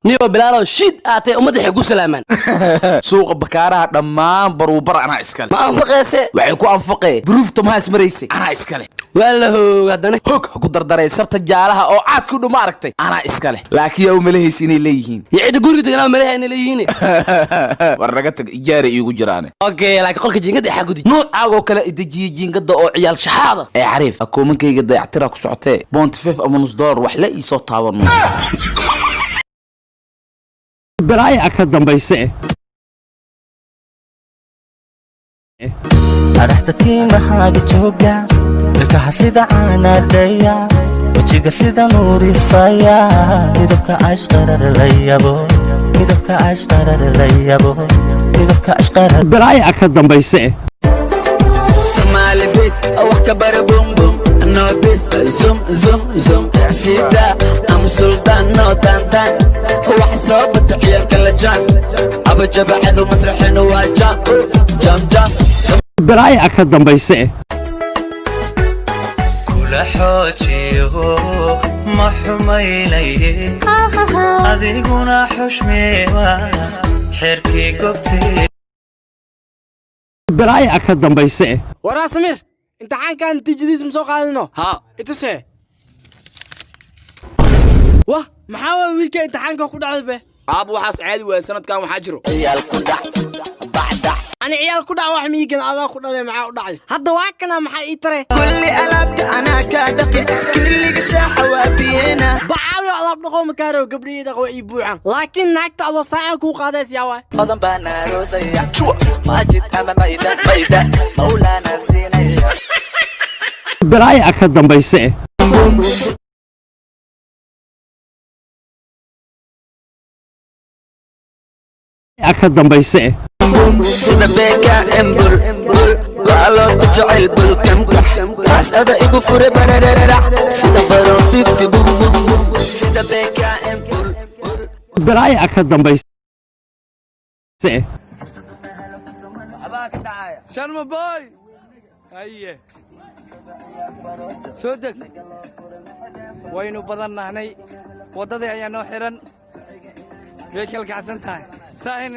Niyo Bilaalow, shiid aatay, ummadda waxay ku salaamaan. Suuqa Bakaaraha dhammaan baruubar anaa iskale. Ma anfaqeese? Waxay ku anfaqee buruufta mahaas maraysay anaa iskale. Waa la hoog haddana. Hog ha ku dardaray sarta jaalaha oo caad ku dhu ma aragtay anaa iskale, laakiin yaa u malahaysa inay leeyihiin. Iyo cidda guriga deganaa malaha inay leeyihiin. War naga tag, ijaara iigu jiraane. Okay, laakiin qolka jiingada xaa gudi. Nuucaagoo kale idejiye jiingada oo ciyaal shaxaada ee xariif akoomankayga dayactira ku socotee 0.5 ama nus dollar wax la iisoo taabano. Balaayaa ka dambayse. Adhaxda tiimahaaga jooga, ilkaha sida caanaadaya, wejiga sida nuurifaya, midabka ashqarar la yabo, midabka ashqarar la yabo, midabka ashqarar. Balaayaa ka dambayse. Somali beat, wax ka bara, boom boom, no bis, zoom zoom zoom, sida am sultan, no tan tan, wax soo bata ciyaalka la jaan aba jabacadu masraxina waa jam jam jam. Balaayaa ka dambayse. Kula xoojiyo ma xumaynaye, adiguna xushmeewa xerkii gobtee. Balaayaa ka dambayse. Waraa Samiir, imtixaankan natiijadiis ma soo qaadino? Ha. Ituse. Wah, maxaa waay wiilka imtixaanka ku dhacday be? Aab, waxaas caadi waaya, sanadkan waxaa jiro ciyaal ku dhac bacdac. Ani ciyaal ku dhac wax miigan adaa ku dhalay, maxaa u dhacay hadda? Waa kana, maxaa ii tare? Kulli alaabta anaa kaa dhaqi, kirliga shaaxa waa biyeena. Bacaawi alaab dhaqoo makaaro, gabdhihii dhaq waa ii buuxan, laakiin naagta adoo saacan kuu qaadays yaa waay? Hodan baa naaroosaya, maajid ama mayda mayda mawlaana siinaya. Balaayaa ka dambayse. Ka dambayse. Sida beeka embul bul baalooda jecel bulkamkax casada igu fure barararac sida baron 50 bum bum bum sida beeka embul bul. Balaayaa ka dambayse. Sharma Boy, haye, soo deg. Waynu badan nahnay, waddadii ayaa noo xidhan, way kala kacsan tahay saahin.